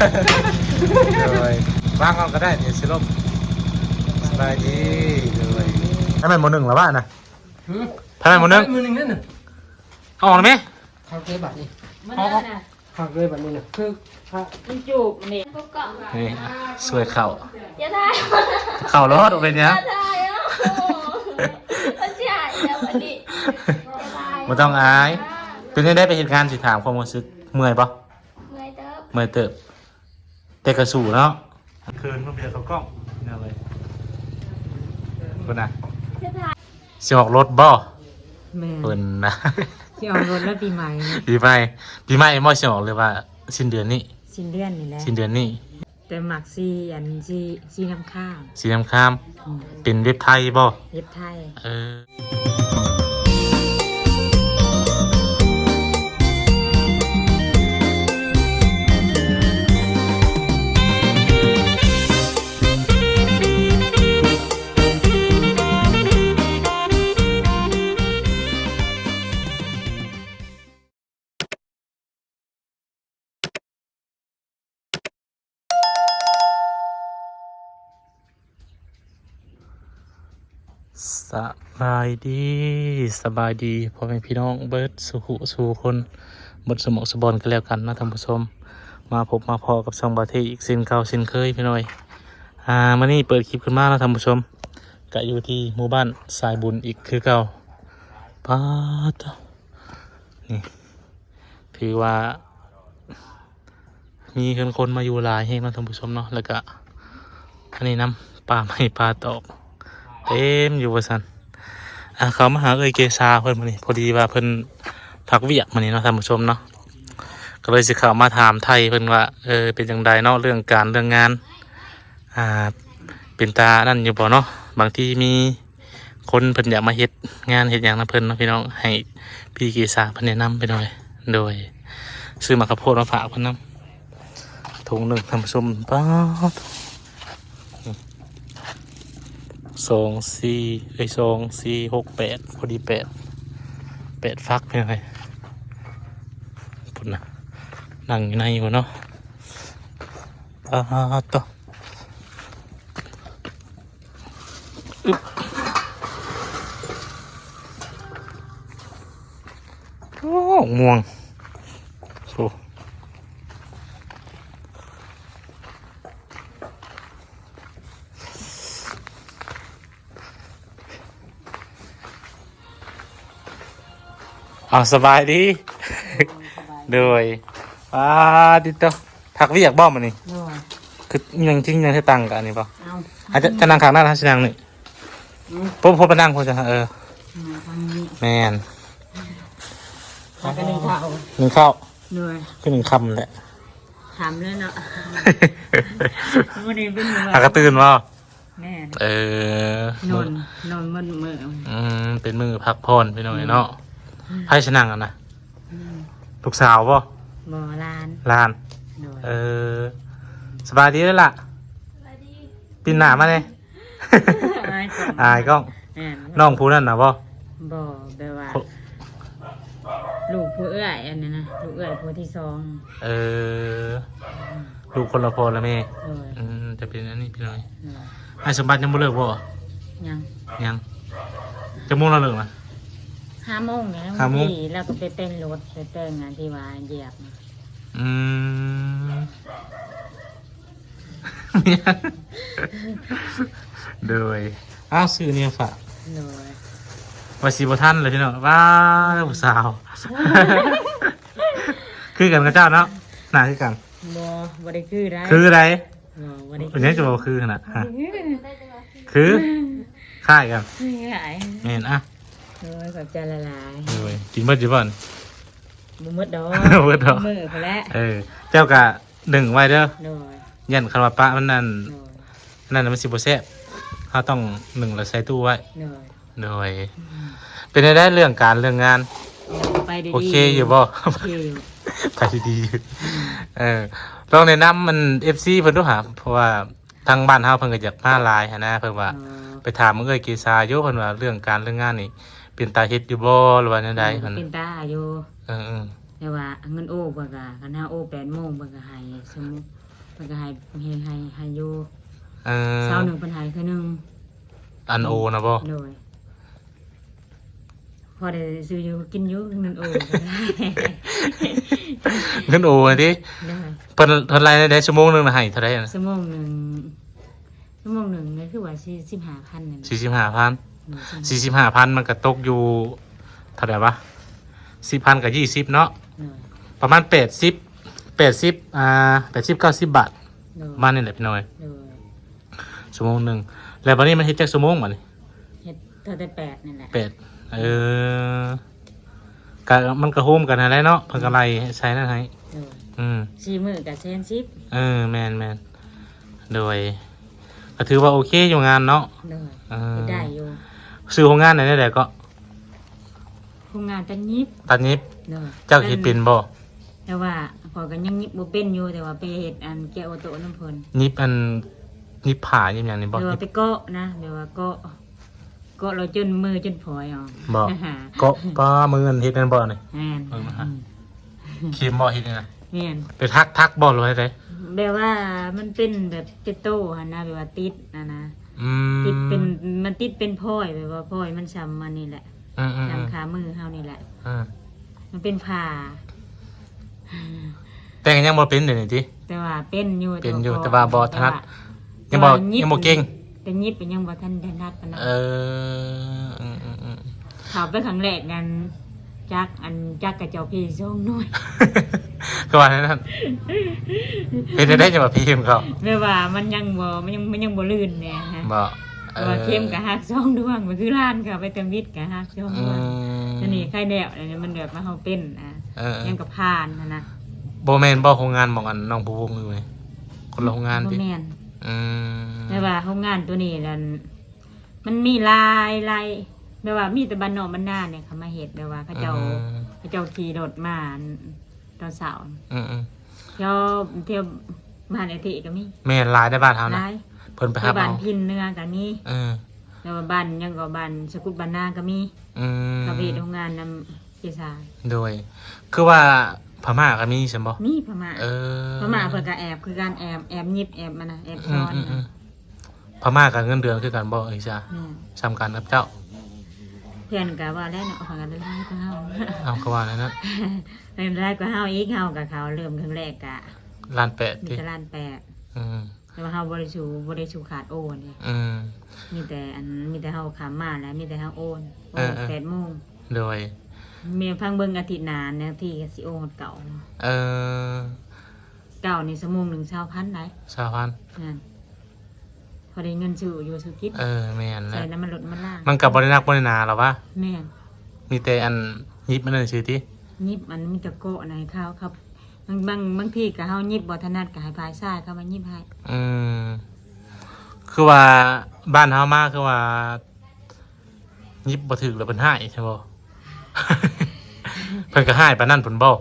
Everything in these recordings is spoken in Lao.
ໂດຍ ວາງກ່ອນກໍໄດ້ ດຽວຊິລົບ. ສະບາຍດີ. ໂດຍ ໃຜແມ່ນໝໍໜຶ່ງລະວະນະ? ຫື? ໃຜແມ່ນໝໍໜຶ່ງ? ໝໍໜຶ່ງນັ້ນນະ. ເອົາອອກແມ່. ເຂົ້າເກບາດນີ້. ມາເລີຍນະ. ຄັກເລີຍບັດນີ້ນະ ຄື ມັນຈູບນີ້ ນີ້ ຊ່ວຍເຂົ້າ ຢ່າຖ່າຍ ເຂົ້າໂລດ ບໍ່ເປັນຫຍັງ ຢ່າຖ່າຍ ເອົາ ມັນຊິຫາຍແລ້ວບັດນີ້ ຢ່າຖ່າຍ ບໍ່ຕ້ອງອາຍ. ເປັນຈັ່ງໃດໄປເຮັດງານ ຊິຖາມຄວາມຮູ້ສຶກ ເມື່ອຍບໍ່? ເມື່ອຍເຕີບ ເມື່ອຍເຕີບ ແຕ່ກໍສູ້ເນາະ. ເຂີນເພິ່ນບໍ່ຢາກເຂົ້າກ້ອງ ເອົາເລີຍ ເພິ່ນນະ ຊິອອກລົດບໍ່? ແມ່ນ ເພິ່ນນະ ຊິອອກລົດແລ້ວປີໃໝ່ ປີໃໝ່ ປີໃໝ່ບໍ່ຊິອອກ ຫຼືວ່າສິ້ນເດືອນນີ້? ສິ້ນເດືອນນີ້ແຫຼະ ສິ້ນເດືອນນີ້. ແຕ່ມັກສີອັນ ສີ ສີນ້ຳຄ້າງ ສີນ້ຳຄ້າງ ອືມ ເປັນເວັບໄທບໍ່? ເວັບໄທ ເອີ. ສະບາຍດີ ສະບາຍດີພໍ່ແມ່ພີ່ນ້ອງເບິດສູ່ຜູ້ສູ່ຄົນ ເບິດສູ່ໝ່ອງສູ່ບ່ອນກໍແລ້ວກັນເນາະທ່ານຜູ້ຊົມ. ມາພົບມາພໍ້ກັບຊ່ອງບ່າວເທອີກເຊັ່ນເກົ່າເຊັ່ນເຄີຍພີ່ນ້ອງເອີຍ. ອ່າ ມື້ນີ້ເປີດຄລິບຂຶ້ນມາເນາະທ່ານຜູ້ຊົມ ກະຢູ່ທີ່ໝູ່ບ້ານສາຍບຸນອີກຄືເກົ່າ. ປາດ ນີ້ ຖືວ່າມີເຮືອນຄົນມາຢູ່ຫຼາຍແຮງເນາະທ່ານຜູ້ຊົມເນາະ. ແລ້ວກະອັນນີ້ນຳ ປ່າໄມ້ປ່າຕອກເຕັມຢູ່ວ່າຊັ້ນ. ອ່າ ເຂົ້າມາຫາເອື້ອຍເກສາເພິ່ນມື້ນີ້ ພໍດີວ່າເພິ່ນພັກວຽກມື້ນີ້ເນາະທ່ານຜູ້ຊົມເນາະ. ກໍເລີຍຊິເຂົ້າມາຖາມໄຖ່ເພິ່ນວ່າ ເອີ ເປັນຈັ່ງໃດເນາະ ເລື່ອງການເລື່ອງງານ ອ່າ ເປັນຕານັ້ນຢູ່ບໍ່ເນາະ? ບາງທີມີຄົນເພິ່ນຢາກມາເຮັດງານເຮັດຫຍັງນຳເພິ່ນເນາະພີ່ນ້ອງ ໃຫ້ພີ່ເກສາເພິ່ນແນະນຳໄປໜ່ອຍ. ໂດຍ ຊື້ໝາກກະໂພດມາຝາກເພິ່ນນຳ ຖົງໜຶ່ງທ່ານຜູ້ຊົມ. ປາດ ສອງ ສີ່ ເອີຍ ສອງ ສີ່ ຫົກ ແປດ ພໍດີແປດ ແປດຝັກພີ່ນ້ອງເອີຍ. ພຸ້ນນະ ນັ່ງຢູ່ໃນພຸ້ນເນາະ. ປາດໂຕ ອຶບ ໂອ້ ມ່ວງ ໂອ້. ເອົາ ສະບາຍດີ. ໂດຍ ສະບາຍດີ. ປາດຕິໂຕ ພັກວຽກບໍ່ມື້ນີ້? ໂດຍ ຄືຫຍັງຈິງຫຍັງໃຫ້ຕັ້ງກະອັນນີ້ບໍ່? ເອົາ ອາດຈະ ຈະນັ່ງຂ້າງນັ້ນ ຊິນັ່ງນີ້. ອືມ ໂພ ໂພໄປນັ່ງພຸ້ນຈ້ະ. ເອີ ນັ່ງທາງນີ້ ແມ່ນ. ພາກັນໜຶ້ງເຂົ້າ ໜຶ້ງເຂົ້າ. ໂດຍ ຄືໜຶ້ງຄ່ຳແຫຼະ ຄ່ຳແລ້ວເນາະ. ມື້ນີ້ເປັນມື້ ຫາກະຕື່ນບໍ່? ແມ່ນ ເອີ ນອນ ນອນໝົດມື້. ອືມ ເປັນມື້ພັກຜ່ອນພີ່ນ້ອງເນາະ. ອືມ ໃຜຊິນັ່ງຫັ້ນນະ? ອືມ ລູກສາວບໍ່? ບໍ່ ຫຼານ ຫຼານ. ໂດຍ ເອີ ສະບາຍດີເດີ້ລະ ສະບາຍດີ. ປິ່ນໜ້າມາແດ່ ອາຍກ້ອງ ອາຍກ້ອງ. ແມ່ນ ນ້ອງຜູ້ນັ້ນນະບໍ່? ບໍ່ ແບບວ່າ ໂຄ ລູກຜູ້ເອື້ອຍອັນນັ້ນນະ ລູກເອື້ອຍຜູ້ທີສອງ. ເອີ ອືມ ລູກຄົນລະພໍ່ລະແມ່. ໂດຍ ອືມ ຈະເປັນອັນນີ້ພີ່ນ້ອງ. ໂດຍ ອ້າຍສົມບັດຍັງບໍ່ເລີກບໍ່? ຍັງ ຍັງ. ຈັກໂມງລາວເລີກນະ? ຫ້າໂມງແລ້ວ. ຫ້າໂມງ ລາວກໍໄປແຕ່ງລົດ ໄປແຕ່ງອັນທີ່ວ່າຢຽບ. ອືມ ໂດຍ ອ້າວ ຊື້ແນວຝາກ. ໂດຍ ວ່າຊິບໍ່ທັນເລີຍພີ່ນ້ອງ. ວ້າ ຜູ້ສາວ ຄືກັນກັບເຈົ້າເນາະ ໜ້າຄືກັນ. ບໍ່ ບໍ່ໄດ້ຄືໃດ. ຄືໃດ? ບໍ່ ບໍ່ໄດ້ ເປັນຫຍັງຈະບໍ່ຄືຫັ້ນນະ? ຮະ ຄື ຄ້າຍກັນ ຄ້າຍ. ແມ່ນ ອະ ໂດຍ ຂອບໃຈຫຼາຍໆ. ໂດຍ ກິນເບິດຢູ່ບໍ່? ບໍ່ໝົດດອກ ບໍ່ໝົດດອກ ມື້ພຸ້ນແຫຼະ. ເອີ ເຈົ້າກະ ໜຶ້ງໄວ້ເດີ້. ໂດຍ ຢ້ານຄັນວ່າປະມັນນັ້ນ ໂດຍ ນັ້ນມັນຊິບໍ່ແຊບ ເຮົາຕ້ອງໜຶ້ງແລ້ວໃສ່ຕູ້ໄວ້. ໂດຍ ໂດຍ ອືມ ເປັນແນວໃດເລື່ອງການເລື່ອງງານ? ໂອເຄຢູ່ບໍ່? ໂອເຄຢູ່ ໄປດີໆ. ອືມ ເອີ ລອງແນະນຳມັນ ເອັຟຊີ ເພິ່ນດູຫາ ເພາະວ່າທາງບ້ານເຮົາເພິ່ນກໍຢາກມາຫຼາຍຫັ້ນນະ ເພິ່ນວ່າ ເອີ ໄປຖາມເອື້ອຍເກສາຢູ່ ເພິ່ນວ່າເລື່ອງການເລື່ອງງານນີ້ ເປັນຕາເຮັດຢູ່ບໍ່ ຫຼືວ່າແນວໃດ? ເອີ ເພິ່ນ ເປັນຕາຢູ່. ເອີໆ ແຕ່ວ່າເງິນໂອເພິ່ນກະ ຄັນເຮົາໂອແປດໂມງເພິ່ນກະໃຫ້ ສົມມຸດ ກໍໃຫ້ ໃຫ້ ໃຫ້ ໃຫ້ຢູ່ ເອີ ເຊົ້າໜຶ່ງເພິ່ນໃຫ້ເທື່ອໜຶ່ງ ອັນໂອນະບໍ່? ໂດຍ ພໍໄດ້ຊື້ຢູ່ກິນຢູ່ ເງິນໂອກໍໄດ້ ເງິນໂອຫັ້ນຕິ? ໂດຍ ເພິ່ນ ເພິ່ນໄລ່ໄດ້ຊົ່ວໂມງໜຶ່ງນະ ໃຫ້ເທົ່າໃດຫັ້ນ? ຊົ່ວໂມງໜຶ່ງ ຊົ່ວໂມງໜຶ່ງນີ້ຄືວ່າສີ່ສິບຫ້າພັນນັ້ນ ສີ່ສິບຫ້າພັນ ໂດຍ ສີ່ສິບຫ້າພັນ ມັນກໍຕົກຢູ່ເທົ່າໃດວະ? ສິບພັນກໍຊາວເນາະ ໂດຍ ປະມານແປດສິບ ແປດສິບ ອ່າ ແປດສິບ ເກົ້າສິບບາດ ໂດຍ ປະມານນີ້ແຫຼະພີ່ນ້ອງເອີຍ ໂດຍ ຊົ່ວໂມງໜຶ່ງ ແລ້ວບັດນີ້ມັນເຮັດຈັກຊົ່ວໂມງບັດນີ້? ເຮັດເທົ່າແຕ່ແປດນີ້ແຫຼະ ແປດ ເອີ ກະ ມັນກະໂຮມກັນຫັ້ນແຫຼະເນາະ ເພິ່ນກະໄລ່ໃສ່ນັ້ນໃຫ້ ໂດຍ ອືມ ສີ່ມື້ກະແສນສິບ ເອີ ແມ່ນໆ ໂດຍ ກະຖືວ່າໂອເຄຢູ່ງານເນາະ ໂດຍ ເອີ ເຮັດໄດ້ຢູ່ ຊື່ໂຮງງານແນວໃດເກາະ? ໂຮງງານຕັດຫຍິບ ຕັດຫຍິບ ໂດຍ ເຈົ້າເຮັດເປັນບໍ່? ແຕ່ວ່າຂ້ອຍກໍຍັງຫຍິບບໍ່ເປັນຢູ່ ແຕ່ວ່າໄປເຮັດອັນແກະໂອໂຕະນຳເພິ່ນ ຫຍິບອັນ ຫຍິບຜ້າຫຍິບຫຍັງນີ້ບໍ່? ແບບວ່າໄປເກາະນະ ແບບວ່າເກາະ ເກາະແລ້ວຈົນມືຈົນພອຍເອົາ ບໍ່ ເກາະ ປ້າ ມືອັນເຮັດນັ້ນບໍ່ນີ້? ແມ່ນ ເບິ່ງນະ ອືມ ເຂັມບໍ່ເຮັດນີ້ນະ? ແມ່ນ ໄປຖັກ ຖັກບໍ່ ຫຼືວ່າໃດ? ແບບວ່າມັນເປັນແບບເປັນໂຕຫັ້ນນະ ແບບວ່າຕິດຫັ້ນນະ ອືມ ຕິດເປັນ ມັນຕິດເປັນພອຍ ແບບວ່າພອຍມັນສ່ຳອັນນີ້ແຫຼະ ອືມໆໆ ສ່ຳຂາມືເຮົານີ້ແຫຼະ ອືມ ມັນເປັນຜ້າ ແຕ່ກໍຍັງບໍ່ເປັນດຽວນີ້ຕິ? ແຕ່ວ່າເປັນຢູ່ ເປັນຢູ່ ແຕ່ວ່າບໍ່ຖະໜັດ ຍັງບໍ່ ຍັງບໍ່ເກັ່ງ ແຕ່ຫຍິບຍັງບໍ່ທັນຖະໜັດປານໃດ ເອີ ອືມໆໆ ເຂົ້າໄປຄັ້ງແລກນັ້ນ ຈັກ ອັນ ຈັກກະເຈົ້າພີສອງໜ່ວຍ ຄືວ່າແນວນັ້ນ ເຮັດຈັ່ງໃດຈັ່ງວ່າພີນຳເຂົາ? ແບບວ່າມັນຍັງບໍ່ ມັນຍັງ ມັນຍັງບໍ່ລື່ນແດ່ຫັ້ນ ບໍ່ ເອີ ເຂັມກະຫັກສອງດວງ ມັນຄືຫຼານເຂົາໄປແຕ່ວິດກະຫັກສອງດວງ ອືມ ອັນນີ້ໄຄແລ້ວ ອັນນີ້ມັນແບບວ່າເຮົາເປັນ ອ່າ ເອີໆ ຍັງກະຜ່ານຫັ້ນນະ ບໍ່ແມ່ນບໍ່ໂຮງງານໝ່ອງອັນນ້ອງພູວົງຢູ່ນີ້ ຄົນລະໂຮງງານຕິ? ບໍ່ແມ່ນ ອືມ ແຕ່ວ່າໂຮງງານໂຕນີ້ນັ້ນ ມັນມີຫຼາຍ ຫຼາຍ ແບບວ່າມີແຕ່ບ້ານນອກບ້ານນານີ້ເຂົາມາເຮັດ ແບບວ່າເຂົາເຈົ້າ ອືມ ເຂົາເຈົ້າຂີ່ລົດມາຕອນເຊົ້າ ອືມໆ ແຖວ ແຖວບ້ານອ້າຍເທະກໍມີ ແມ່ນ ຫຼາຍໃນບ້ານເຮົານະ ຫຼາຍ ເພິ່ນໄປຮັບເອົາ ແຖວບ້ານພິນເໜືອກໍມີ ເອີ ແລ້ວບ້ານຫຍັງກໍ ບ້ານສະກຸດບ້ານນາກໍມີ ອືມ ເຂົາເຮັດໂຮງງານນຳເຈສາຍ ໂດຍ ຄືວ່າພະມ້າກໍມີຊັ້ນບໍ່? ມີພະມ້າ ເອີ ພະມ້າເພິ່ນກໍແອບຄືກັນ ແອບ ແອບຫຍິບ ແອບອັນນະ ແອບສອນ ອືມໆໆ ພະມ້າກໍເງິນເດືອນຄືກັນບໍ່ ເອີ ຊາ? ແມ່ນ ສ່ຳກັນກັບເຈົ້າ ເພິ່ນກໍວ່າແລ້ວເນາະ ເພິ່ນກໍໄດ້ຫຼາຍກວ່າເຮົາ ເອົາ ກໍວ່າແລ້ວເນາະ ເພິ່ນໄດ້ຫຼາຍກວ່າເຮົາອີກ ເຮົາກໍເຂົ້າເລີ່ມຄັ້ງແລກກະລ້ານແປດ ມີແຕ່ລ້ານແປດ ອືມ ແຕ່ວ່າເຮົາບໍ່ໄດ້ສູ້ ບໍ່ໄດ້ສູ້ຂາດໂອເດ້ ອືມ ມີແຕ່ອັນ ມີແຕ່ເຮົາຂ້າມມາແລ້ວ ມີແຕ່ເຮົາໂອນ ໂອນ ເອີໆ ແປດໂມງ ໂດຍ ແມ່ຟັງເບິ່ງອາທິດໜ້ານະ ທີ່ກໍຊິໂອນຮອດເກົ້າ ເອີ ເກົ້ານີ້ຊົ່ວໂມງໜຶ່ງຊາວພັນໄດ໋ ຊາວພັນ ແມ່ນ ພໍໄດ້ເງິນຊື້ຢູ່ຊື້ກິນ ເອີ ແມ່ນແຫຼະ ໃສ່ນ້ຳມັນລົດນ້ຳມັນລາ ມັນກໍບໍ່ໄດ້ໜັກບໍ່ໄດ້ໜາດອກຫວາ ແມ່ນ ມີແຕ່ອັນຫຍິບອັນນັ້ນຊື່ຕິ ຫຍິບອັນມີແຕ່ເກາະໃນເຂົາ ເຂົາ ບາງ ບາງ ບາງທີກໍເຮົາຫຍິບບໍ່ຖະໜັດ ກໍໃຫ້ຝ່າຍຊາຍເຂົາມາຫຍິບໃຫ້ ອືມ ຄືວ່າບ້ານເຮົາມາ ຄືວ່າຫຍິບບໍ່ຖືກແລ້ວເພິ່ນຮ້າຍຊັ້ນບໍ່? ເພິ່ນກໍຮ້າຍປານນັ້ນພຸ້ນບໍ່?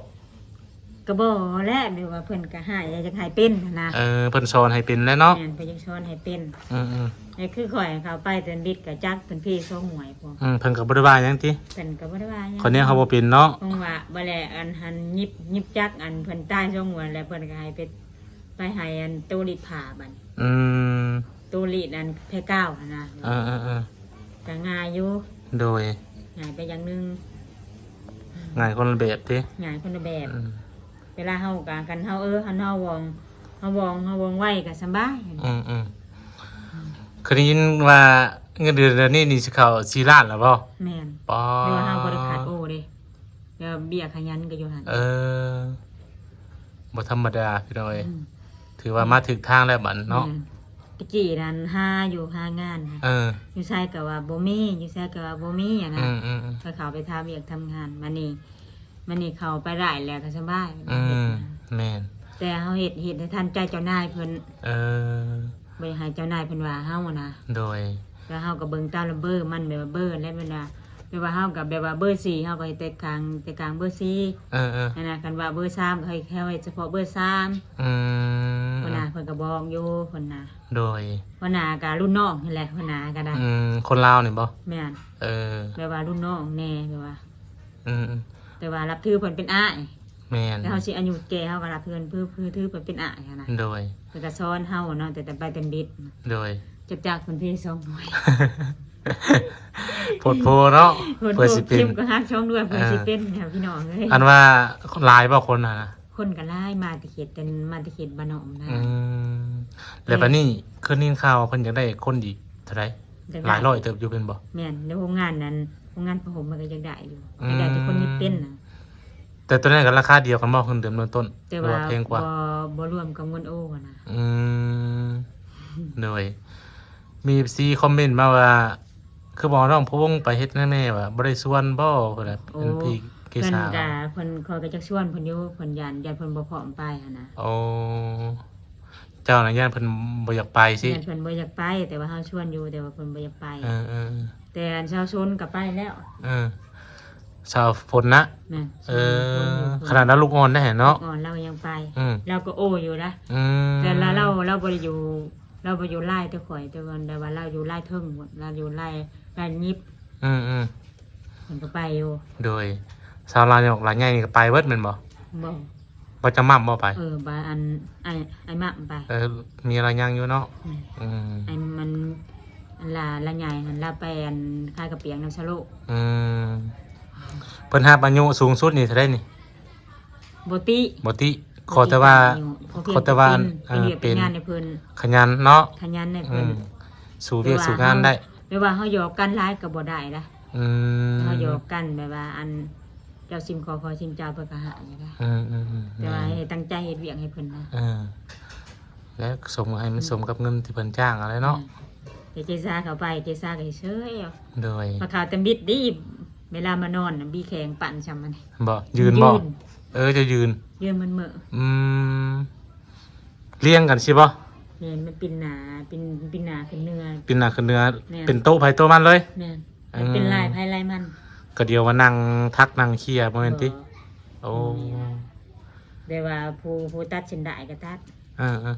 ກໍບໍ່ແຫຼະ ແບບວ່າເພິ່ນກໍໃຫ້ ຢາກໃຫ້ເປັນຫັ້ນນະ ເອີ ເພິ່ນສອນໃຫ້ເປັນແຫຼະເນາະ ແມ່ນ ເພິ່ນຢາກສອນໃຫ້ເປັນ ອືມໆ ແຕ່ຄືຂ້ອຍເຂົ້າໄປແຕ່ບິດກໍຈັກເພິ່ນພີສອງໜ່ວຍພຸ້ນ ອືມ ເພິ່ນກໍບໍ່ໄດ້ວ່າຫຍັງຕິ ເພິ່ນກໍບໍ່ໄດ້ວ່າຫຍັງ ຄົນແນວເຮົາບໍ່ເປັນເນາະ ເພິ່ນວ່າບໍ່ແລະ ອັນຫັ້ນຫຍິບ ຫຍິບຈັກ ອັນເພິ່ນຕາຍສອງໜ່ວຍແລ້ວ ເພິ່ນກໍໃຫ້ໄປ ໄປໃຫ້ອັນໂຕລີດຜ້າບັດ ອືມ ໂຕລີດອັນແພກາວຫັ້ນນະ ເອີໆໆ ກໍງ່າຍຢູ່ ໂດຍ ງ່າຍໄປຢ່າງໜຶ່ງ ງ່າຍຄົນລະແບບຕິ ງ່າຍຄົນລະແບບ ອືມ ເວລາເຮົາກະ ຄັນເຮົາ ເອີ ຄັນເຮົາວອງ ເຮົາວອງ ເຮົາວອງໄວກະສະບາຍ ອືມໆ ເຄີຍໄດ້ຍິນວ່າເງິນເດືອນເດືອນນີ້ນີ້ຊິເຂົ້າສີ່ລ້ານແລ້ວບໍ່? ແມ່ນ ປາ ແຕ່ວ່າເຮົາບໍ່ໄດ້ຂາດໂອເດ້ ແຕ່ວ່າເບ້ຍຂະຫຍັນກໍຢູ່ຫັ້ນ ເອີ ບໍ່ທຳມະດາພີ່ນ້ອງເອີຍ ອືມ ຖືວ່າມາຖືກທາງແລ້ວບັດເນາະ ແມ່ນ ແຕ່ກີ້ນັ້ນຫາຢູ່ຫາງານ ເອີ ຢູ່ໃສກໍວ່າບໍ່ມີ ຢູ່ໃສກໍວ່າບໍ່ມີຫັ້ນນະ ອືມໆໆ ກໍເຂົ້າໄປທຳວຽກທຳງານ ບັດນີ້ ບັດນີ້ເຂົ້າໄປໄດ້ແລ້ວກໍສະບາຍ ອືມ ແມ່ນ ແຕ່ເຮົາເຮັດ ເຮັດໃຫ້ທັນໃຈເຈົ້ານາຍເພິ່ນ ເອີ ບໍ່ຢາກໃຫ້ເຈົ້ານາຍເພິ່ນວ່າເຮົານະ ໂດຍ ແລ້ວເຮົາກໍເບິ່ງຕາມລະເບີມັນ ແບບວ່າເບີແລ້ວແມ່ນວ່າ ແບບວ່າເຮົາກໍແບບວ່າເບີສີ່ ເຮົາກໍເຮັດແຕ່ກາງ ແຕ່ກາງເບີສີ່ ເອີໆ ຫັ້ນນະ ຄັນວ່າເບີສາມກໍໃຫ້ ໃຫ້ເຮັດສະເພາະເບີສາມ ອືມ ຫົວໜ້າເພິ່ນກໍບອກຢູ່ ຫົວໜ້າ ໂດຍ ຫົວໜ້າກໍລຸ້ນນ້ອງຫັ້ນແຫຼະ ຫົວໜ້າກໍໄດ້ ອືມ ຄົນລາວນີ້ບໍ່? ແມ່ນ ເອີ ແບບວ່າລຸ້ນນ້ອງແດ່ ແບບວ່າ ອືມ ແຕ່ວ່ານັບຖືເພິ່ນເປັນອ້າຍ ແມ່ນ ແຕ່ເຮົາຊິອາຍຸແກ່ ເຮົາກໍຮັບເພິ່ນ ຄື ຄືຖືເພິ່ນເປັນອ້າຍຫັ້ນນະ ໂດຍ ເພິ່ນກໍສອນເຮົາເນາະ ແຕ່ ແຕ່ໄປແຕ່ບິດ ໂດຍ ຈັກ ຈັກເພິ່ນພີສອງໜ່ວຍ ໂພດໂພເນາະ ໂພດໂພ ເພື່ອຊິເປັນ ເຂັມກໍຫັກສອງໜ່ວຍ ເພື່ອຊິເປັນ ເອີ ພີ່ນ້ອງເອີຍ ອັນວ່າຫຼາຍບໍ່ຄົນຫັ້ນນະ? ຄົນກໍຫຼາຍ ມາແຕ່ເຂດ ແຕ່ມາແຕ່ເຂດບ້ານນອກນະ ອືມ ແລ້ວບາດນີ້ຄືໄດ້ຍິນຂ່າວວ່າເພິ່ນຢາກໄດ້ຄົນອີກເທົ່າໃດ? ຢາກໄດ້ ຫຼາຍຮ້ອຍເຕີບຢູ່ແມ່ນບໍ່? ແມ່ນ ໃນໂຮງງານນັ້ນ ໂຮງງານຜ້າຫົ່ມມັນກໍຢາກໄດ້ຢູ່ ອືມ ຢາກໄດ້ແຕ່ຄົນມີເປັນນະ ແຕ່ໂຕນັ້ນກໍລາຄາດຽວກັນບໍ່? ເງິນເດືອນເລີ່ມຕົ້ນ ແຕ່ວ່າ ຫຼືວ່າແພງກວ່າ? ບໍ່ ບໍ່ລວມກັບເງິນໂອຫັ້ນນະ ອືມ ໂດຍ ມີເອັຟຊີຄອມເມັນມາວ່າ ຄືບໍ່ເອົານ້ອງພະວົງໄປເຮັດນຳແດ່ ວ່າບໍ່ໄດ້ຊວນບໍ່ ເພິ່ນວ່າ ໂອ້ ເປັນພີ່ເກສາ ເພິ່ນກໍ ເພິ່ນ ຂ້ອຍກໍຈັກຊວນເພິ່ນຢູ່ ເພິ່ນຢ້ານ ຢ້ານເພິ່ນບໍ່ພ້ອມໄປຫັ້ນນະ ໂອ້ ເຈົ້ານະຢ້ານເພິ່ນບໍ່ຢາກໄປຊີ້ ຢ້ານເພິ່ນບໍ່ຢາກໄປ ແຕ່ວ່າເຮົາຊວນຢູ່ ແຕ່ວ່າເພິ່ນບໍ່ຢາກໄປ ເອີໆ ແຕ່ອັນຊາວຊົນກໍໄປແລ້ວ ເອີ ຊາວຝົນນະ ແມ່ນ ເອີ ຂະໜາດລາວລູກອ່ອນໄດ້ເນາະ ລູກອ່ອນລາວກໍຍັງໄປ ອືມ ລາວກໍໂອ້ຢູ່ນະ ອືມ ແຕ່ລາວ ລາວ ລາວບໍ່ໄດ້ຢູ່ ລາວບໍ່ຢູ່ລາຍແຕ່ຂ້ອຍ ແຕ່ວ່າ ແຕ່ວ່າລາວຢູ່ລາຍເທິງພຸ້ນ ລາວຢູ່ລາຍ ລາຍຫຍິບ ອືມໆ ເພິ່ນກໍໄປຢູ່ ໂດຍ ຊາວລາວໃຫຍ່ ລາວໃຫຍ່ນີ້ກໍໄປເບິດແມ່ນບໍ່? ບໍ່ ບໍ່ຈຳໝ່ຳບໍ່ໄປ? ເອີ ບາ ອັນ ອ້າຍ ອ້າຍໝ່ຳໄປ ເອີ ເມຍລາວຍັງຢູ່ເນາະ ແມ່ນ ອືມ ໄອ້ມັນ ລາ ລາວໃຫຍ່ຫັ້ນ ລາວໄປ ອັນ ຂາຍກະປຽງນຳຊາໂລ ອືມ ເພິ່ນຮັບອາຍຸສູງສຸດນີ້ເທົ່າໃດນີ້? ບໍ່ຕິ ບໍ່ຕິ ບໍ່ຕິ ຂໍແຕ່ວ່າ ຂໍພຽງແຕ່ວ່າ ເປັນ ເອີ ເປັນວຽກເປັນງານໃຫ້ເພິ່ນ ຂະຫຍັນເນາະ ຂະຫຍັນໃຫ້ເພິ່ນ ອືມ ສູ້ວຽກສູ້ງານໄດ້ ແບບວ່າເຮົາ ແບບວ່າເຮົາຫຍອກກັນຫຼາຍກໍບໍ່ໄດ້ລະ ອືມ ເຮົາຫຍອກກັນແບບວ່າ ອັນ ເຈົ້າຊິມຂໍ ຂໍຊິມເຈົ້າ ເພິ່ນກໍໃຫ້ໄດ້ ອືມໆໆ ແຕ່ວ່າໃຫ້ຕັ້ງໃຈເຮັດວຽກໃຫ້ເພິ່ນນະ ເອີ ແລະ ສົມ ໃຫ້ມັນ ອືມ ສົມກັບເງິນທີ່ເພິ່ນຈ້າງຫັ້ນແຫຼະເນາະ ອືມ ແຕ່ເຈສາເຂົ້າໄປ ເຈສາກໍເຊີຍ ໂດຍ ມາເຂົ້າແຕ່ບິດດີ ເວລາມານອນນະ ບີແຂງປັ່ນຊ່ຳມັນ ບໍ່ ຢືນບໍ່? ຢືນ ເອີ ຈະຢືນ ຢືນມັນເມີ ອືມ ລຽງກັນຊີ້ບໍ່? ແມ່ນ ມັນປິ່ນໜ້າ ປິ່ນ ປິ່ນໜ້າຂຶ້ນເໜືອ ປິ່ນໜ້າຂຶ້ນເໜືອ ແມ່ນ ເປັນໂຕະໃຜໂຕະມັນເລີຍ ແມ່ນ ອືມ ມັນເປັນລາຍໃຜລາຍມັນ ກໍດຽວວ່ານັ່ງຖັກນັ່ງເຄຍບໍ່ແມ່ນຕິ? ບໍ່ ໂອ້ ບໍ່ມີນະ ແຕ່ວ່າຜູ້ ຜູ້ຕັດເສັ້ນດ້າຍກໍຕັດ ເອີ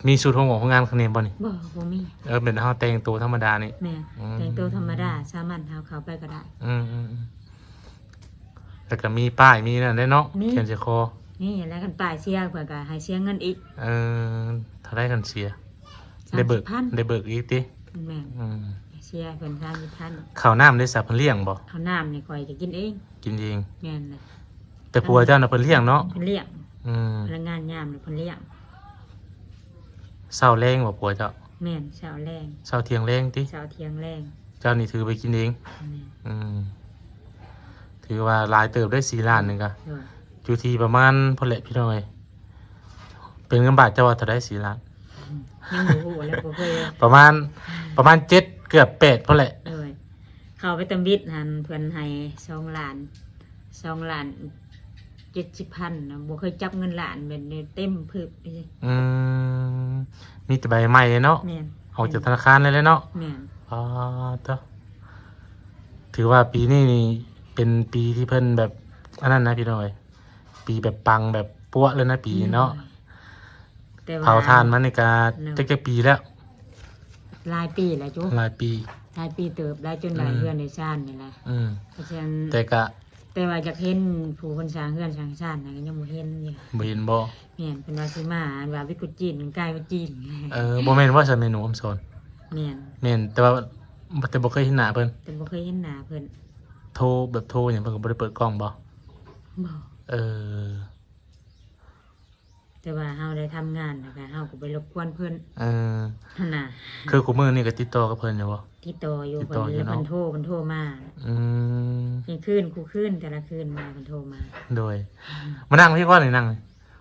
ໆ ມີຊຸດໂຮງອອກໂຮງງານຂ້າງໃນບໍ່ນີ້? ບໍ່ ບໍ່ມີ ເອີ ແມ່ນເຮົາແຕ່ງໂຕທຳມະດານີ້ ແມ່ນ ອືມ ແຕ່ງໂຕທຳມະດາ ສາມັນເຮົາເຂົ້າໄປກໍໄດ້ ອືມໆໆ ແລ້ວກໍມີປ້າຍ ມີນັ້ນແຫຼະເນາະ ມີ ຂຽນໃສ່ຄໍ ມີ ແລ້ວຄັນປ້າຍເສຍ ເພິ່ນກໍໃຫ້ເສຍເງິນອີກ ເອີ ເທົ່າໃດຄັນເສຍ? ສາມສິບພັນ ໄດ້ເບີກ ໄດ້ເບີກອີກຕິ? ແມ່ນ ອືມ ເສຍໃຫ້ເພິ່ນສາມສິບພັນ ເຂົ້ານ້ຳເດຊະ ເພິ່ນລ້ຽງບໍ່? ເຂົ້ານ້ຳນີ້ຂ້ອຍຈະກິນເອງ ກິນເອງ ແມ່ນແຫຼະ ແຕ່ຜົວເຈົ້ານະເພິ່ນລ້ຽງເນາະ ເພິ່ນລ້ຽງ ອືມ ພະນັກງານຍາມເພິ່ນລ້ຽງ ເຊົ້າແລງບໍ່ຜົວເຈົ້າ? ແມ່ນ ເຊົ້າແລງ ເຊົ້າທ່ຽງແລງຕິ? ເຊົ້າທ່ຽງແລງ ເຈົ້ານີ້ຖືໄປກິນເອງ ແມ່ນ ອືມ ຖືວ່າຫຼາຍເຕີບໄດ້ ສີ່ລ້ານໜຶ່ງກະ ໂດຍ ຢູ່ທີ່ປະມານພຸ້ນແຫຼະພີ່ນ້ອງເອີຍ ເປັນເງິນບາດເຈົ້າວ່າເທົ່າໃດ ສີ່ລ້ານ? ຍັງບໍ່ຮູ້ແຫຼະ ບໍ່ເຄີຍ ປະມານ ປະມານເຈັດ ເກືອບແປດພຸ້ນແຫຼະ ໂດຍ ເຂົ້າໄປຕຳອິດຫັ້ນ ເພິ່ນໃຫ້ສອງລ້ານ ສອງລ້ານເຈັດສິບພັນນະ ບໍ່ເຄີຍຈັບເງິນລ້ານແບບນີ້ເຕັມປຶບ ອືມ ມີແຕ່ໃບໃໝ່ເນາະ ແມ່ນ ອອກຈາກທະນາຄານເລີຍເນາະ ແມ່ນ ອໍ ເຕີ ຖືວ່າປີນີ້ນີ້ເປັນປີທີ່ເພິ່ນແບບ ອັນນັ້ນນະພີ່ນ້ອງເອີຍ ປີແບບປັງແບບປົວະເລີຍນະປີນີ້ເນາະ ໂດຍ ແຕ່ວ່າ ເຜົາຖ່ານມານີ້ກະ ໂດຍ ຈັກ ຈັກປີແລ້ວ? ຫຼາຍປີແລ້ວຈຸ ຫຼາຍປີ ຫຼາຍປີເຕີບແລ້ວ ຈົນໄດ້ ອືມ ເຮືອນໄດ້ຊານນີ້ແຫຼະ ອືມ ເພາະສະນັ້ນ ແຕ່ກະ ແຕ່ວ່າຢາກເຫັນຜູ້ເພິ່ນສ້າງເຮືອນສ້າງຊານຫັ້ນ ຍັງບໍ່ເຫັນຢູ່ ບໍ່ເຫັນບໍ່? ແມ່ນ ເພິ່ນວ່າຊິມາ ອັນວ່າວິກຸດຈີນ ກາຍເປັນຈີນ ເອີ ບໍ່ແມ່ນວ່າຊະ ແມ່ນໜູຄຳສອນ? ແມ່ນ ແມ່ນ ແຕ່ວ່າ ແຕ່ບໍ່ເຄີຍເຫັນໜ້າເພິ່ນ ແຕ່ບໍ່ເຄີຍເຫັນໜ້າເພິ່ນ ໂທແບບໂທຫຍັງ ເພິ່ນກໍບໍ່ໄດ້ເປີດກ້ອງບໍ່? ບໍ່ ເອີ ແຕ່ວ່າເຮົາໄດ້ທຳງານ ແລ້ວກະເຮົາກໍໄປລົບກວນເພິ່ນ ເອີ ຫັ້ນນະ ຄືຄູ່ມື້ນີ້ກໍຕິດຕໍ່ກັບເພິ່ນຢູ່ບໍ່? ຕິດຕໍ່ຢູ່ ຕິດຕໍ່ຢູ່ເນາະ ເພິ່ນ ເພິ່ນໂທ ເພິ່ນໂທມາ ອືມ ກາງຄືນ ຄູ່ຄືນ ແຕ່ລະຄືນມາ ເພິ່ນໂທມາ ໂດຍ ມານັ່ງພີ້ກ່ອນນີ້ ນັ່ງ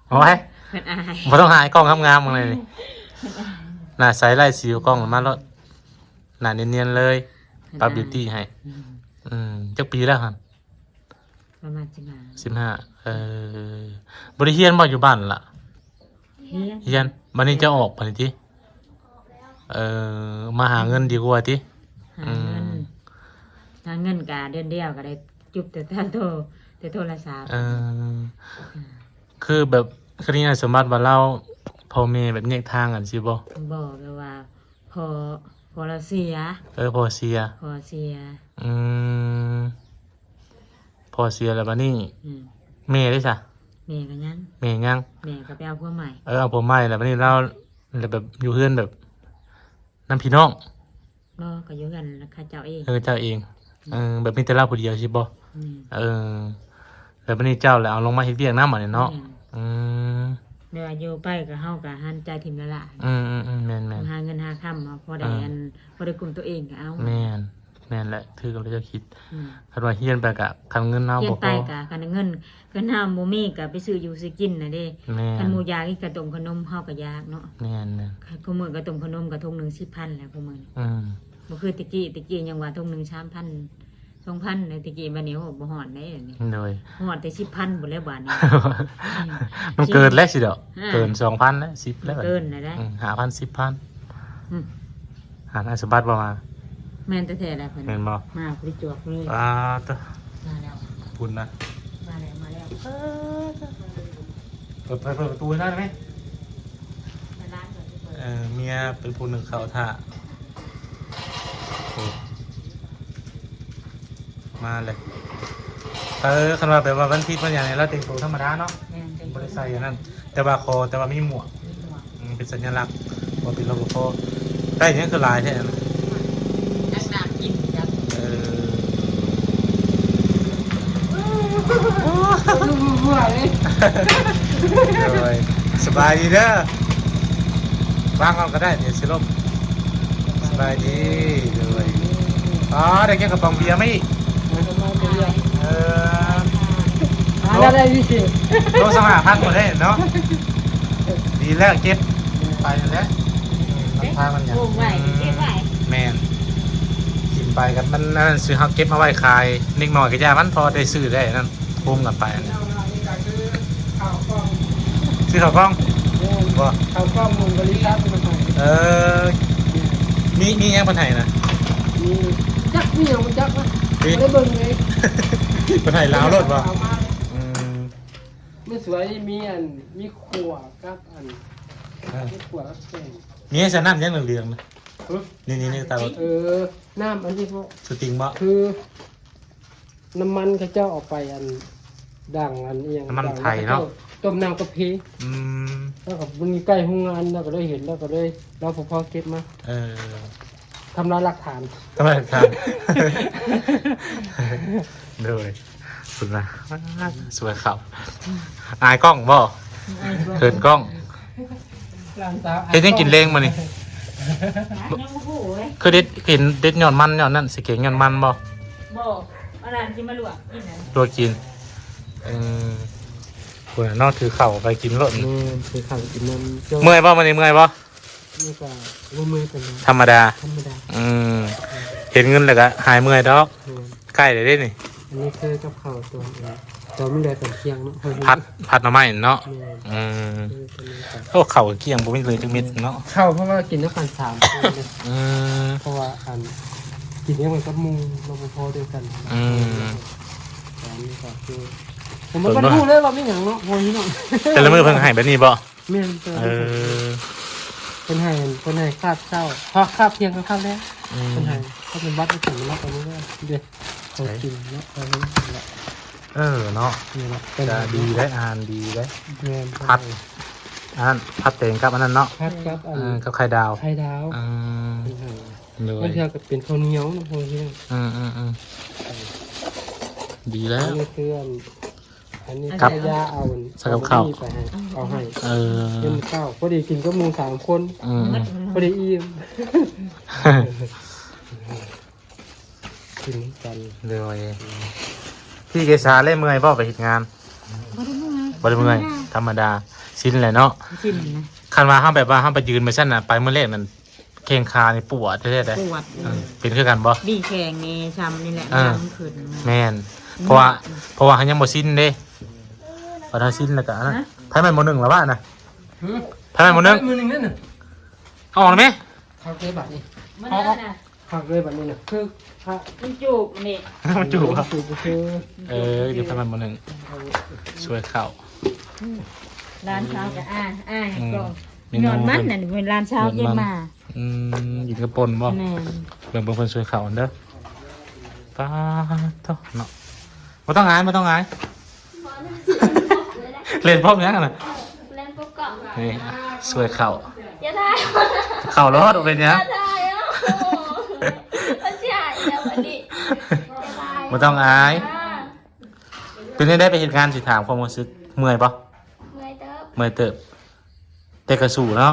ເອົາໄວ້ ເພິ່ນອາຍ ບໍ່ຕ້ອງຫາຍ ກ້ອງງາມໆ ເບິ່ງເລີຍນີ້ ເພິ່ນອາຍ ໜ້າໃສ ໄລ່ສີກ້ອງມາໂລດ ໜ້ານຽນໆ ເລີຍ ເພິ່ນອາຍ ປັບບິວຕີໃຫ້ ອືມ ອືມ ຈັກປີແລ້ວຫັ້ນ? ປະມານສິບຫ້າ ສິບຫ້າ ເອີ ບໍ່ໄດ້ຮຽນບໍ່ຢູ່ບ້ານລະ? ຮຽນ ຮຽນ ບັດນີ້ຈະອອກບັດນີ້ຕິ? ເອີ ມາຫາເງິນດີກວ່າຕິ? ຫາເງິນ ອືມ ຫາເງິນກະເດືອນດຽວກະໄດ້ຈຸບແຕ່ ແຕ່ໂທ ແຕ່ໂທລະສັບ ເອີ ອືມ ຄືແບບ ຄືນີ້ນະ ສົມມຸດວ່າລາວ ພໍ່ແມ່ແບບແຍກທາງກັນຊີ້ບໍ່? ບໍ່ ແບບວ່າ ພໍ່ ພໍ່ລາວເສຍ ເອີ ພໍ່ເສຍ ພໍ່ເສຍ ອືມ ພໍ່ເສຍແລ້ວບາດນີ້ ອືມ ແມ່ເດ້ຊະ? ແມ່ກໍຍັງ ແມ່ຍັງ ແມ່ກໍໄປເອົາຜົວໃໝ່. ເອີ ເອົາຜົວໃໝ່ແລ້ວ ບັດນີ້ລາວ ແລ້ວແບບຢູ່ເຮືອນແບບນຳພີ່ນ້ອງ? ບໍ່ ກໍຢູ່ເຮືອນເຂົາເຈົ້າເອງ. ເອີ ເຈົ້າເອງ. ອືມ ເອີ ແບບມີແຕ່ລາວຜູ້ດຽວຊິບໍ່? ແມ່ນ. ເອີ ແລ້ວບັດນີ້ເຈົ້າລະເອົາລົງມາເຮັດວຽກນຳບັດນີ້ເນາະ? ແມ່ນ. ອືມ ແບບວ່າຢູ່ໄປກໍເຮົາກໍຫັນໃຈຖິ້ມລະລະ. ອືມໆໆ ແມ່ນໆ ຫາເງິນຫາຄຳເຮົາພໍໄດ້ ອ່າ ອັນ ພໍໄດ້ກຸ້ມຕົວເອງກໍເອົາ. ແມ່ນ ແມ່ນແຫຼະ ຖືກແລ້ວເຈົ້າຄິດ. ອືມ ຄັນວ່າຮຽນໄປກໍ ຄັນເງິນເຮົາບໍ່ພໍ ຮຽນໄປກໍ ຄັນເງິນ ເງິນເຮົາບໍ່ມີກໍໄປຊື້ຢູ່ຊື້ກິນນະເດ້. ແມ່ນ. ຄັນໝູຢາກກິນຂະໜົມ ຂະໜົມເຮົາກໍຢາກເນາະ. ແມ່ນໆ. ຄູ່ມື້ຂະໜົມ ຂະໜົມກໍຖົງໜຶ່ງສິບພັນແລ້ວຄູ່ມື້ນີ້. ອືມ ບໍ່ຄືແຕ່ກີ້ ແຕ່ກີ້ຍັງວ່າຖົງໜຶ່ງສາມພັນ ສອງພັນເດ້ແຕ່ກີ້ ບັດນີ້ ໂອ້ ບໍ່ຮອດເດ້ນີ້. ໂດຍ ຮອດແຕ່ສິບພັນພຸ້ນແຫຼະບາດນີ້. ມັນເກີນແລ້ວຊິດອກ. ອ່າ ເກີນສອງພັນແລ້ວ ສິບແລ້ວ ເກີນແລ້ວໄດ໋. ອືມ ຫ້າພັນ ສິບພັນ. ອືມ ຫານອ້າຍສົມບັດບໍ່ມາ? ແມ່ນແທ້ໆແຫຼະເພິ່ນ. ແມ່ນບໍ່? ມາພໍດີຈວກເລີຍ. ອ່າ ຕະ ມາແລ້ວ ພຸ້ນນະ. ມາແລ້ວ ມາແລ້ວ. ເອີ ເປີດ ເປີດປະຕູໃຫ້ໜ້ອຍໄດ້ໄໝ? ເອີ ເມຍເປັນຜູ້ໜຶ້ງເຂົ້າຖ້າ. ໂອ້ ມາເລີຍ. ເອີ ຄັນວ່າແບບວ່າວັນທິດວັນຫຍັງນີ້ ລາວແຕ່ງໂຕທຳມະດາເນາະ. ແມ່ນ ແຕ່ງໂຕ ບໍ່ໄດ້ໃສ່ອັນນັ້ນ ແຕ່ວ່າຂໍ ແຕ່ວ່າມີໝວກ. ມີໝວກ. ອືມ ເປັນສັນຍະລັກວ່າເປັນ ລປພ. ໄດ້ຫຍັງຄືຫຼາຍແທ້ນະ? ຕັກນ້ຳກິນ. ເອີ ສະບາຍດີເດີ. ວາງກ່ອນກໍໄດ້ ດຽວຊິລົມ. ສະບາຍດີ. ໂດຍ. ອໍ ໄດ້ເກັບກະປ໋ອງເບຍມາອີກ. ເອີ ມາແລ້ວ ໄດ້ພິເສດ ໂລສອງຫ້າພັນບໍ່ໄດ້ເນາະ. ດີແລ້ວ ເກັບໄປຫັ້ນແຫຼະ. ອືມ ມັນພາມັນຫຍັງ ໂອ້ ໄວ້ ເກັບໄວ້. ແມ່ນ ຖິ້ມໄປກັບມັນ ອັນນັ້ນ ຊື້ເຮົາເກັບມາໄວ້ຂາຍ ເດັກນ້ອຍກໍຢ່າມັນ ພໍໄດ້ຊື້ໄດ້ນັ້ນ ໂຮມກັນໄປ. ຊື້ເຂົ້າກ່ອງ ແມ່ນ ບໍ່ ເຂົ້າກ່ອງຂອງບໍລິສັດເພິ່ນໃຫ້. ເອີ ມີ ມີຫຍັງເພິ່ນໃຫ້ນະ? ມີ ຈັກມີຫຍັງບໍ່ຈັກນະ ບໍ່ໄດ້ເບິ່ງເລີຍ. ເພິ່ນໃຫ້ລາວໂລດບໍ່? ເອົາມາ. ອືມ ມື້ສວຍນີ້ມີອັນ ມີຂົ້ວກັບອັນ ເອີ ມີຂົ້ວກັບແກງ. ມີໃສ່ນ້ຳຫຍັງເຫຼືອງໆນະ? ຫຶ? ນີ້ໆໆ ຕາ ເອີ ນ້ຳອັນນີ້ບໍ່? ສະຕິງບໍ່? ຄື ນ້ຳມັນເຂົາເຈົ້າເອົາໄປອັນດ່າງອັນອີ່ຫຍັງ ນ້ຳມັນໄຖເນາະ ຕົ້ມນ້ຳກາເຟ. ອືມ ແລ້ວກໍມັນຢູ່ໃກ້ໂຮງງານ ແລ້ວກໍເລີຍເຫັນ ແລ້ວກໍເລີຍ ລປພ ເກັບມາ. ເອີ ທຳລາຍຫຼັກຖານ ທຳລາຍຫຼັກຖານ. ໂດຍ ພຸ້ນນະ ສວຍເຂົ້າ. ອາຍກ້ອງບໍ່? ອາຍກ້ອງ ເຂີນກ້ອງ. ເຮັດຫຍັງກິນແລງມື້ນີ້? ຍັງບໍ່ຮູ້ເລີຍ. ຄືເດັດ ເຫັນເດັດຍອດມັນຍອດນັ້ນ ຊິແກງຍອດມັນບໍ່? ບໍ່ ອັນນັ້ນຊິມາລວກກິນ. ລວກກິນ. ເອີ ພຸ້ນນະເນາະ ຖືເຂົ້າໄປກິນໂລດ. ແມ່ນ ຖືເຂົ້າໄປກິນນຳ. ເມື່ອຍບໍ່ມື້ນີ້ ເມື່ອຍບໍ່? ນີ້ກໍບໍ່ເມື່ອຍປານໃດ ທຳມະດາ ທຳມະດາ. ອືມ ເຫັນເງິນແລ້ວກໍຫາຍເມື່ອຍດອກ. ແມ່ນ ໃກ້ແລ້ວເດ້ນີ້. ອັນນີ້ຄືກັບເຂົ້າຕອນ ຕອນມື້ໃດຕອນທ່ຽງເນາະ ຜັດ ຜັດໜໍ່ໄມ້ເນາະ. ແມ່ນ ອືມ ຄືຕົວນີ້ກໍ ໂອ້ ເຂົ້າກໍກ້ຽງ ບໍ່ມີເຫຼືອຈັກເມັດເນາະ ເຂົ້າ ເພາະວ່າກິນນຳກັນສາມຄົນເດ້. ອືມ ເພາະວ່າອັນ ກິນນຳກັນກັບໝູ່ ລປພ ດ້ວຍກັນ. ອືມ ອັນນີ້ກໍຄື ຜົມບໍ່ຮູ້ເລີຍວ່າມີຫຍັງເນາະ ພໍ່ພີ່ນ້ອງ. ແຕ່ລະມື້ເພິ່ນໃຫ້ແບບນີ້ບໍ່? ແມ່ນ. ເອີ ເພິ່ນໃຫ້ ເພິ່ນໃຫ້ຄາບເຊົ້າ ຄາບທ່ຽງກັບຄາບແລງ. ອືມ ເພິ່ນໃຫ້ ເພິ່ນວັດໃຫ້ເພິ່ນວັດເອົາເລີຍເດ້ ເຂົາກິນເນາະ. ເອີ ເນາະ ນີ້ລະ ກໍດີໄດ໋ ອາຫານດີໄດ໋. ແມ່ນ ຜັດ ອັນນັ້ນ ຜັດແຕງກັບອັນນັ້ນເນາະ ຜັດກັບອັນ ເອີ ກັບໄຂ່ດາວ ໄຂ່ດາວ. ອືມ ເພິ່ນໃຫ້ ໂດຍ ບາງເທື່ອກໍເປັນເຂົ້າໜຽວນະ ພໍ່ພີ່ນ້ອງ. ອືມໆໆ ດີແລ້ວ. ອັນນີ້ຄືອັນ ອັນນີ້ ກັບ ພະຍາເອົາ ໃສ່ກັບເຂົ້າ ເອົານີ້ໄປໃຫ້ ເອົາໃຫ້. ເອີ ເປັນເຂົ້າ ພໍດີກິນກັບໝູ່ສາມຄົນ. ອືມໆ ພໍດີອີ່ມ ກິນກັນ. ໂດຍ ອືມ ພີ່ເກສາເລີຍເມື່ອຍບໍ່ໄປເຮັດງານ? ບໍ່ໄດ້ເມື່ອຍ ບໍ່ໄດ້ເມື່ອຍ ທຳມະດາ ທຳມະດາ ຊິນແຫຼະເນາະ ຊິນນະ. ຄັນວ່າເຮົາແບບວ່າເຮົາໄປຢືນໄປຊັ້ນນະ ໄປມື້ແລກນັ້ນ ແຂ້ງຂານີ້ປວດແທ້ໆເດ້. ປວດ. ເອີ ເປັນຄືກັນບໍ່? ດີແຂ້ງນີ້ຊ້ຳນີ້ແຫຼະ ເອີ ຊ້ຳຂຶ້ນ. ແມ່ນ ອືມ ເພາະວ່າ ເພາະວ່າເຮົາຍັງບໍ່ຊິນເດ້. ບັດເຮົາຊິນແລ້ວກໍອັນນັ້ນ. ຮະ? ໃຜແມ່ນໝໍໜຶ່ງລະວະນະ? ຫື? ໃຜແມ່ນໝໍໜຶ່ງ? ໝໍໜຶ່ງນັ້ນນະ ເອົາອອກແມ່. ເຂົ້າເລີຍບາດນີ້ ມັນນັ້ນນະ ເຂົ້າເລີຍບາດນີ້ນະ ຄືພະ ມັນຈູບນີ້ ມັນຈູບ ມັນຈູບຄື ເອີ ຢູ່ປະມານໝໍໜຶ່ງ ເອີ ຊ່ວຍເຂົ້າ. ຫຼານສາວກໍອາຍ ອາຍ ອືມ ກໍ ເມນູ ຍ້ອນມັນນັ້ນ ເປັນຫຼານສາວ ຍ້ອນມັນ ເປັນມາ. ອືມ ກິນກັບປົ່ນບໍ່? ແມ່ນ ເບິ່ງ ເບິ່ງເພິ່ນຊ່ວຍເຂົ້າເດີ. ປາດໂທ້ເນາະ ບໍ່ຕ້ອງອາຍ ບໍ່ຕ້ອງອາຍ. ບໍ່ ອັນນັ້ນຊິ ເຫຼັ້ນປ້ອມຫຍັງຫັ້ນນະ? ເຫຼັ້ນປ້ອມກ້ອງ. ນີ້ ຊ່ວຍເຂົ້າ. ຢ່າຖ່າຍ. ເຂົ້າໂລດ ບໍ່ເປັນຫຍັງ. ຢ່າຖ່າຍ. ໂອ້ໂຫ ເພິ່ນຊິຫາຍແລ້ວບັດນີ້. ຢ່າຖ່າຍ. ບໍ່ຕ້ອງອາຍ. ອ່າ ເປັນຈັ່ງໃດໄປເຮັດງານ ຊິຖາມຄວາມຮູ້ສຶກ ເມື່ອຍບໍ່? ເມື່ອຍເຕີບ. ເມື່ອຍເຕີບ ແຕ່ກໍສູ້ເນາະ.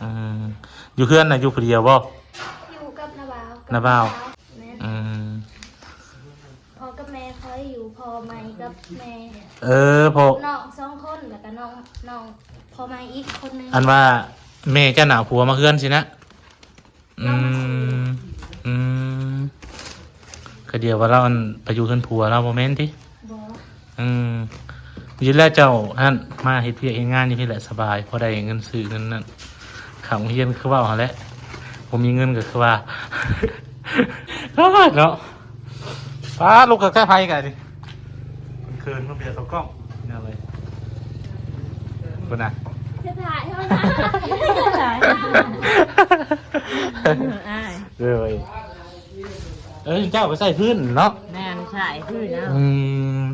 ອືມ ຢູ່ເຮືອນນະ ຢູ່ຜູ້ດຽວບໍ່? ຢູ່ກັບນ້າບ່າວ. ນ້າບ່າວ. ແມ່ນ. ອືມ ພໍ່ກັບແມ່ຂ້ອຍຢູ່ ພໍ່ໃໝ່ກັບແມ່. ເອີ ພໍ່ ນ້ອງສອງຄົນ ແລ້ວກໍນ້ອງ ນ້ອງພໍ່ໃໝ່ອີກຄົນໜຶ່ງ. ອັນວ່າແມ່ເຈົ້ານະເອົາຜົວມາເຮືອນຊີ້ນະ? ອືມ ອືມ ກະດຽວວ່າລາວ ອັນ ໄປຢູ່ເຮືອນຜົວລາວ ບໍ່ແມ່ນຕິ? ບໍ່. ອືມ ຢູ່ແລ້ວເຈົ້າຫັ້ນ ມາເຮັດວຽກເຮັດງານຢູ່ພີ້ແຫຼະສະບາຍ ພໍໄດ້ເງິນຊື້ເງິນນັ້ນ ເຂົ້າໂຮງຮຽນຄືເວົ້າຫັ້ນແຫຼະ ບໍ່ມີເງິນກໍຄືວ່າ ເນາະ. ປ້າ ລຸກກັບແທ້ໄຜກະນີ້ ເຂີນໆ ເພິ່ນບໍ່ຢາກເຂົ້າກ້ອງ ພີ່ນ້ອງເອີຍ. ພຸ້ນນະ ຈະຖ່າຍເຮົານະ ອ້າຍ. ເອີຍ ເອີ ເຈົ້າກໍໃສ່ພື້ນເນາະ. ແມ່ນ ໃສ່ພື້ນເນາະ. ອືມ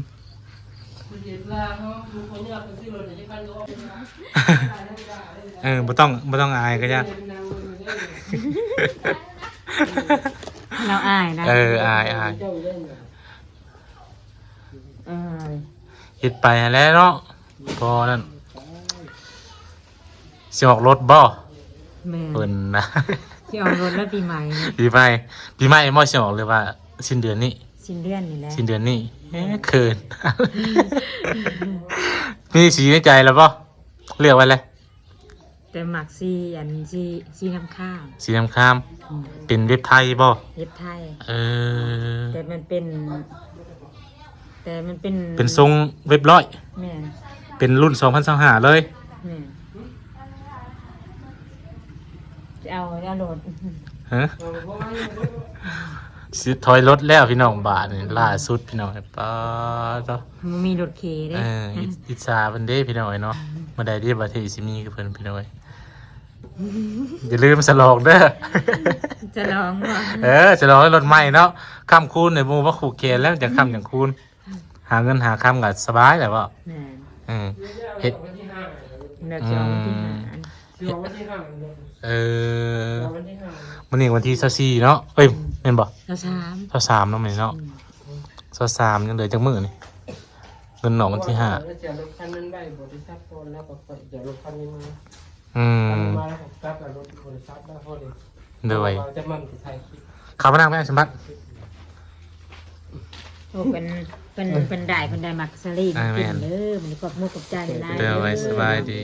ເອີ ບໍ່ຕ້ອງ ບໍ່ຕ້ອງອາຍກໍຢ່າ. ລາວອາຍນະ. ເອີ ອາຍ ອາຍ. ເອີ ເຮັດໄປຫັ້ນແຫຼະເນາະ ພໍນັ້ນ. ຊິອອກລົດບໍ່? ແມ່ນ ເພິ່ນນະ ຊິອອກລົດແລ້ວປີໃໝ່. ປີໃໝ່ ປີໃໝ່ບໍ່ຊິອອກ ຫຼືວ່າສິ້ນເດືອນນີ້? ສິ້ນເດືອນນີ້ແຫຼະ. ສິ້ນເດືອນນີ້. ເອີ ເຂີນ. ມີສີໃນໃຈແລ້ວບໍ່? ເລືອກໄວ້ແລ້ວ. ແຕ່ມັກສີອັນ ສີ ສີນ້ຳຄ້າງ. ສີນ້ຳຄ້າງ. ອືມ ເປັນເວັບໄທບໍ່? ເວັບໄທ. ເອີ ແຕ່ມັນເປັນ ແຕ່ມັນເປັນ ເປັນຊົງເວັບຮ້ອຍ. ແມ່ນ ເປັນລຸ້ນສອງພັນຊາວຫ້າເລີຍ. ແມ່ນ ຊິເອົາ ເອົາລົດ. ຮະ ຊິຖອຍລົດແລ້ວພີ່ນ້ອງ ບາດນີ້ ລ່າສຸດພີ່ນ້ອງ. ປາດເນາະ ບໍ່ມີລົດເຂເດ້. ເອີ ອິດ ອິດສາເພິ່ນເດ້ພີ່ນ້ອງເອີຍເນາະ. ມື້ໃດເດ້ບາດທີ່ຊິມີຄືເພິ່ນພີ່ນ້ອງເອີຍ. ຢ່າລືມສະຫຼອງເດີ. ສະຫຼອງບໍ່? ເອີ ສະຫຼອງໃນລົດໃໝ່ເນາະ. ຄ້ຳຄູນໃຫ້ໝູ່ມາຜູກແຂນແລ້ວ ຈັ່ງຄ້ຳຈັ່ງຄູນ. ຫາເງິນຫາຄຳກໍສະບາຍແຫຼະເວົ້າ. ແມ່ນ ເອີ ເຮັດ ແລ້ວຈອງວັນທີຫ້າ ອືມ ຈອງວັນທີຫ້າ. ເອີ ມື້ນີ້ວັນທີຊາວສີ່ເນາະ. ເອີຍ ອືມ ແມ່ນບໍ່? ຊາວສາມ ຊາວສາມເນາະມື້ນີ້ເນາະ. ອືມ ຊາວສາມ ຍັງເຫຼືອຈັກມື້ນີ້? ເງິນອອກວັນທີຫ້າ. ເຈົ້າລົດຄັນນັ້ນໄວ້ບໍລິສັດກ່ອນ ແລ້ວກໍຂ້ອຍຈະເອົາລົດຄັນນີ້ມາ. ອືມ ຄັນມາແລ້ວກໍກັບເອົາລົດບໍລິສັດມາພໍດີ. ໂດຍ ເພາະວ່າຈະມັນຊິຖ່າຍຄລິບ. ເຂົ້າມານັ່ງແມ່ສົມບັດ. ໂອ້ ເພິ່ນ ເພິ່ນ ເອີ ເພິ່ນໄດ້ ເພິ່ນໄດ້ມັກສາລີມາກິນເດີ. ອ່າ ແມ່ນ ມື້ນີ້ຂອບມຸກຂອບໃຈຫຼາຍໆ. ໂດຍ ສະບາຍດີ.